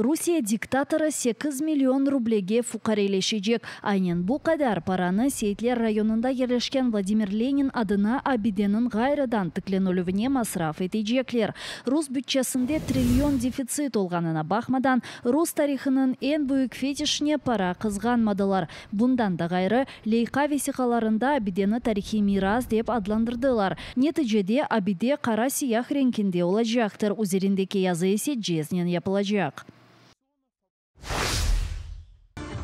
Rusiye diktatorı 8 million rublege fuqareleşecek. Aynen bu qadar paranı Seyitler rayonında yerleşken Vladimir Lenin adına abideniñ ğayrıdan tiklenilüvine masraf etecekler. Rus bütçesinde trillion defitsit olğanına baqmadan, rus tarihınıñ eñ büyük fetişine para qızğanmadılar. Bundan da ğayrı, leyha vesiqalarında abideni tarihiy miras dep adlandırdılar. Neticede abide qara-siyah renkinde olacaqtır, üzerindeki yazı ise ceznen yapılacaq.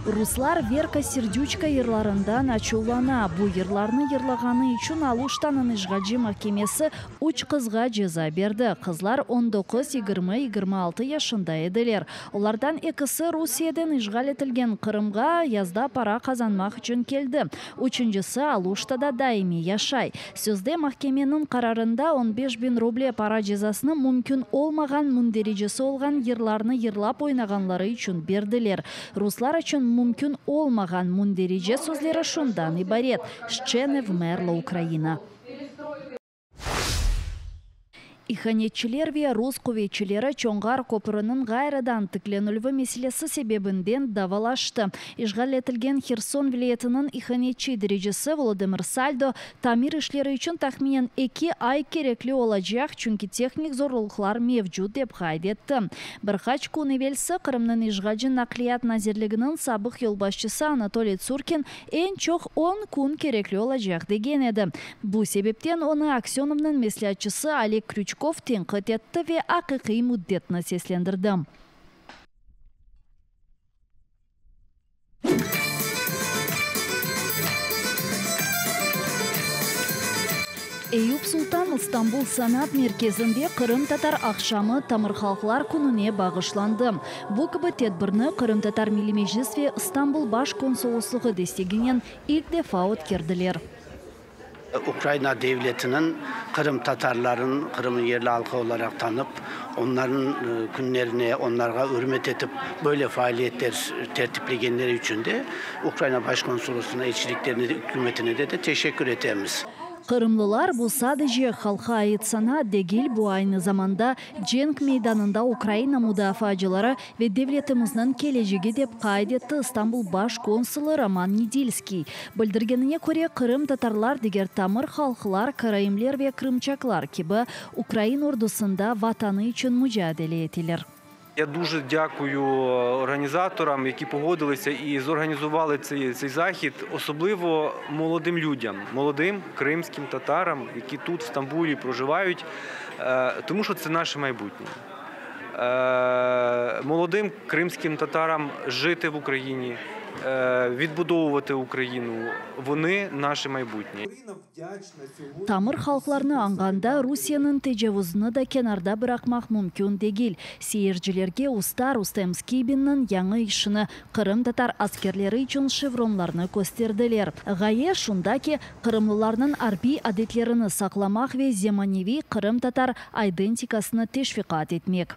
Ruslar Verka Serdüçka yırlarından açuvlana. Bu yırlarnı yırlağanı içün Aluştanıñ işğalci mahkemesi üç qızğa ceza berdi. Qızlar 19, 20, 26 yaşında ediler. Olardan ekisi Rusiyeden işğal etilgen Qırımğa yazda para qazanmaq içün keldi. Üçüncisi Aluştada daimiy yaşay. Sözde mahkemeniñ qararında 15 biñ ruble para cezasını mümkün olmağan mündericesi olğan yırlarnı yırlap oynağanları içün berdiler. Ruslar içün mümkün olmağan münderice sözleri şundan ibaret: Şçe ne vmerla Ukraina. İhanetçiler ve rus quvetçileri Çonğar köprüniñ ğayrıdan tiklenilüvi meselesi sebebinden davalaştı. İşğal etilgen Herson vilâyetiniñ ihanetçi idarecisi Volodımır Saldo tamir işleri içün tahminen 2 ay kerekli olacaq, çünki tehnik zorluqlar mevcut, dep qayd etti. Bir qaç kün evelsi Qırımnıñ işğalci Naqliyat nazirliginiñ sabıq yolbaşçısı Anatoliy Tsurkin eñ çoq 10 kün kerekli olacaq degen edi. Bu sebepten onı Aksenovnıñ mesleatçısı Oleg Krüçkov tenqit etti ve aqiqiy müddetni seslendirdi. Eyüp Sultan İstanbul sanat merkezinde Qırımtatar aqşamı Tamır halqlar kününe bağışlandı. Bu kibi tedbirni Qırımtatar Milliy Meclis ve İstanbul Baş konsolosluğı desteginen ilk defa ötkerdiler. Ukraina devletiniñ Qırım tatarların Qırımnıñ yerli halqı olaraq tanıp, onların künlerine, onlarğa ürmet etip böyle faaliyetler tertiplegenleri içün de Ukraina Baş konsolosluğına, elçiliklerine de, ükümetine de teşekkür etemiz. Qırımlılar bu sadece halqqa ait sanat degil, bu aynı zamanda cenk meydanında Ukraina mudafaacıları ve devletimizniñ kelecegi dep qayd etti İstanbul baş konsulı Roman Nedilskiy. Bildirgenine köre, qırımtatarlar diger tamır halqlar, karaimler ve krımçaklar kibi ukrain ordusında Vatanı içün mucadele eteler. Я дуже дякую організаторам, які погодилися і зорганізували цей, цей захід, особливо молодим людям, молодим кримським татарам, які тут в Стамбулі проживають, тому що це наше майбутнє. Молодим кримським татарам жити в Україні, відбудовувати Україну. Вони наше майбутнє. Tamır halqlarnı añğanda Rusiyeniñ tecavuzını da kenarda bıraqmaq mümkün degil. Seyircilerge usta Rustem Skibinniñ yañı işini, qırımtatar askerleri içün şevronlarnı kösterdiler. Ğaye şunda ki, qırımlılarnıñ arbiy adetlerini saqlamaq ve zemaneviy qırımtatar aydentikasını teşviqat etmek.